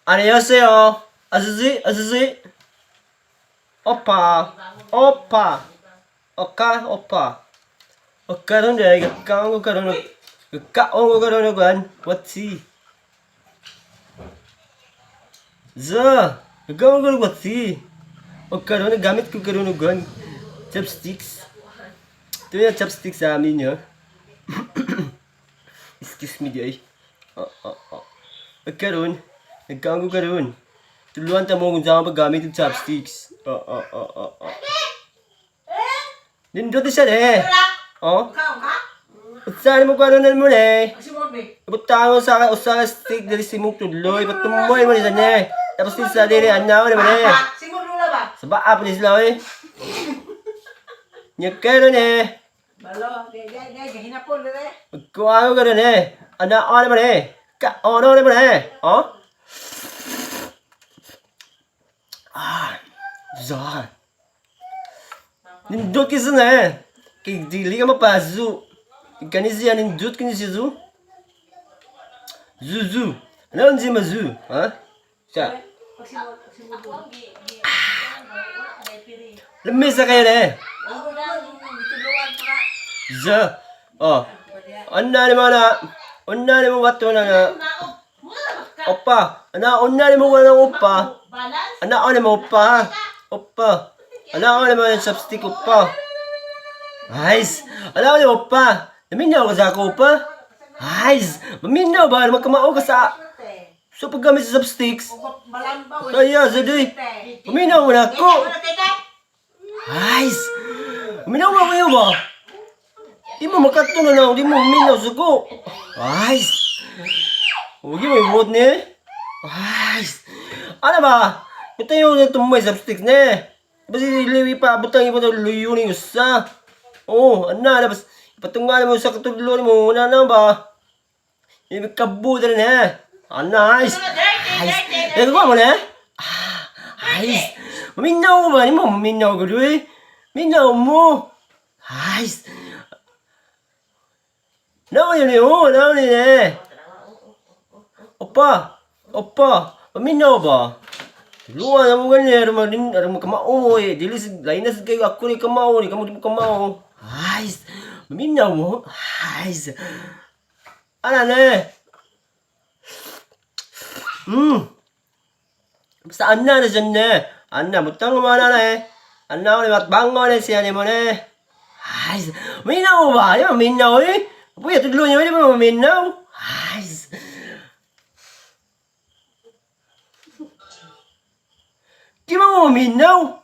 안녕하세요. 아저씨, 아저씨. Opa, opa. Oka, opa. O karon dai kaon ko karon. Kaon ko karon kuan. What see? Za, kaon ko what see? O karon gamit ko karon kuan. Chopsticks. Ito yung chopsticks sa amin niya. Excuse me, day. Oh. Karon, nagkaon ko karon. Tuluan ta mo kung saan paggamit ng chopsticks. Oh. Nindot siya eh. Oh? Kaon ka? Saan mo karoon mo eh? Simon be. Ibutang mo sa akin, usa ka stick dali si mong tuloy. Patumoy mo ni sa niya. Tapos din sa dili, anaw naman eh. Simon lula ba? Sa baa pa ni sila eh. Nya karon eh. Balo, di di di hinapon dire. Magkuha ko karon eh. Anaw naman eh. Kaono naman eh. Oh? Ah, za. Nindot kisa na eh. Kay dili ka mapazu. Kani siya nindot kani siya zu. Zuzu. Ano ang mazu? Ha? Siya. Lamesa kayo na eh. Za. Oh. Anna ni mo na. Unna ni mo wato na na. Opa. Ana unna ni mo wala opa. Ana ni mo opa. Opa. Ana ni mo yung chopstick opa. Guys, ana ni mo opa. Naminaw ka sa ako opa. Guys, maminaw ba? Magkamao ka sa sa paggamit sa chopsticks. Kaya, sa. Maminaw mo na ako. Guys, maminaw mo kayo ba? Di mo makato na lang, di mo maminaw sa ko. Guys, huwag mo ibot ni. Guys, ano ba? Ito yung tumoy chopsticks ni. Basta liwi pa, butang iba na luyo ni usa. Oh, ana, labas. Ipatungan mo sa katudlo mo, una na ba? Ibig kabuda rin eh. Ah, nice. Nice. Eh, kuha mo na eh. Ah, nice. Maminaw ba? Di mo maminaw ko doy. Minaw mo. Nice. Naon yun eh, oh, naon yun eh. Opa, opa, maminaw ba? Tulungan na mo ganyan, aron aron kamao mo eh. Dili sa lain na sa kayo ako ni kamao ni kamo di mo kamao. Nice. Maminaw mo. Nice. Ana na eh. Basta anna na dyan na. Anna, butang mo na na eh. Anna ko ni matbango na siya ni mo na eh. Ay, minaw ba? Di ba minaw eh? Puya, tudlo niyo, di ba minaw? Ay, di ba mo minaw?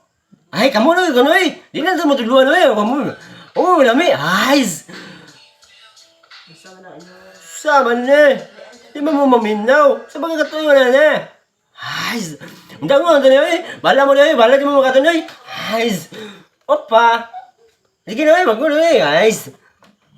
Ay, kamo na kano eh. Di na sa matuluan eh. Kamo. Oh, lami. Ay. Sama na. Di ba mo maminaw? Sa bagay katuyo na na. Ay, undang mo na eh. Bala mo na eh. Bala di mo makatunoy. Ay, opa. Sige na eh, magulo eh. Ay.